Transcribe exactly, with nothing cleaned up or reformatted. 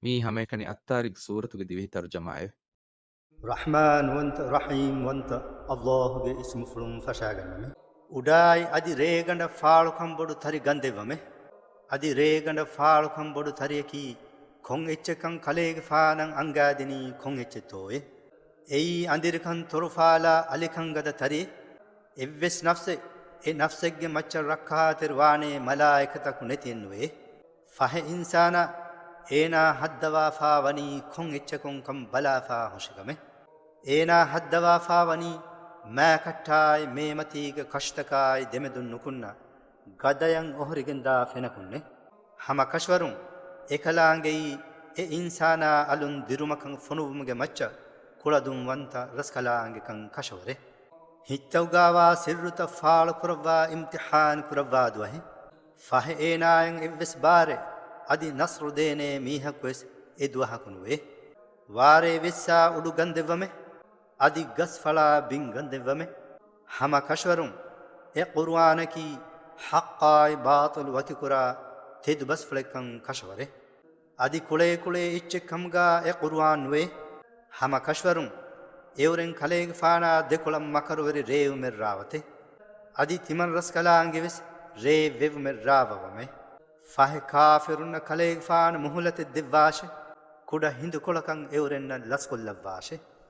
މިއީ ހަމައެކަނި އައްޠާރިޤް ސޫރަތުގެ ދިވެހި ތަރުޖަމާއެވެ. ރަޙްމާންވަންތަ، ރަޙީމްވަންތަ ﷲ ގެ އިސްމުފުޅުން ފަށާގަންނަމެ. އުޑާއި އަދި ރޭގަނޑަށް ފާޅުކަން ބޮޑު ތަރި ގަންދެއްވަމެ. އަދި ރޭގަނޑަށް ފާޅުކަން ބޮޑު ތަރިއަކީ ކޮން އެއްޗެއްކަން ކަލޭގެފާނަށް އަންގާދިނީ ކޮން އެއްޗެއްތޯއެ؟ އެއީ އަނދިރިކަން ތޮރުފާލާ އަލިކަން ގަދަ ތަރިއެއް. އެއްވެސް ނަފްސެއް އެ ނަފްސެއްގެ މައްޗަށް ރައްކާތެރިވާނޭ މަލާއިކަތަކު ނެތިއެއްނުވޭ. ފަހެ އިންސާނާ އޭނާ ހައްދަވާފާ ވަނީ ކޮން އެއްޗަކުންކަން ބަލާފާ ހުށިކަމެއް. އޭނާ ހައްދަވާފާ ވަނީ މާކައްޓާއި މޭމަތީގެ ކަށިތަކާއި ދެމެދުން ނުކުންނަ ގަދަޔަށް އޮހޮރިގެންދާ ފެނަކުންނެ. ހަމަ ކަށަވަރުން އެކަލާނގެއީ އެ އިންސާނާ އަލުން ދިރުމަކަށް ފޮނުވުމުގެ މައްޗަށް ކުޅަދުންވަންތަ ރަސްކަލާނގެކަން ކަށަވަރެއް. ހިތްތައުގާވާ ސިއްރުތައް ފާޅުކުރައްވާ އިމްތިޙާން ކުރައްވާ ދުވަހެއް. ފަހެ އޭނާއަށް އެއްވެސް ބާރެއް އަދި ނަޞްރު ދޭނޭ މީހަކުވެސް އެ ދުވަހަކު ނުވޭ. ވާރޭ ވެއްސާ އުޑު ގަންދެއްވަމެ. އަދި ގަސްފަޅާ ބިން ގަންދެއްވަމެ. ހަމަ ކަށަވަރުން އެ ޤުރުއާނަކީ ޙައްޤާއި ބާޠިލު ވަކިކުރާ ތެދު ބަސްފުޅެއްކަން ކަށަވަރެއް. އަދި ކުޅޭ ކުޅޭ އެއްޗެއް ކަމުގާ އެ ޤުރުއާން ނުވޭ. ހަމަ ކަށަވަރުން އެއުރެން ކަލޭގެފާނާ ދެކޮޅަށް މަކަރުވެރި ރޭވުމެއް ރާވަތެ. އަދި ތިމަން ރަސްކަލާނގެވެސް ރޭ ވެވުމެއް ރާވަވަމެ. ފަހެ ކާފިރުންނަށް ކަލޭގެފާނު މުހުލަތެއް ދެއްވާށެ. ކުޑަ ހިނދުކޮޅަކަށް އެއުރެންނަށް ލަސްކޮށްލައްވާށެ.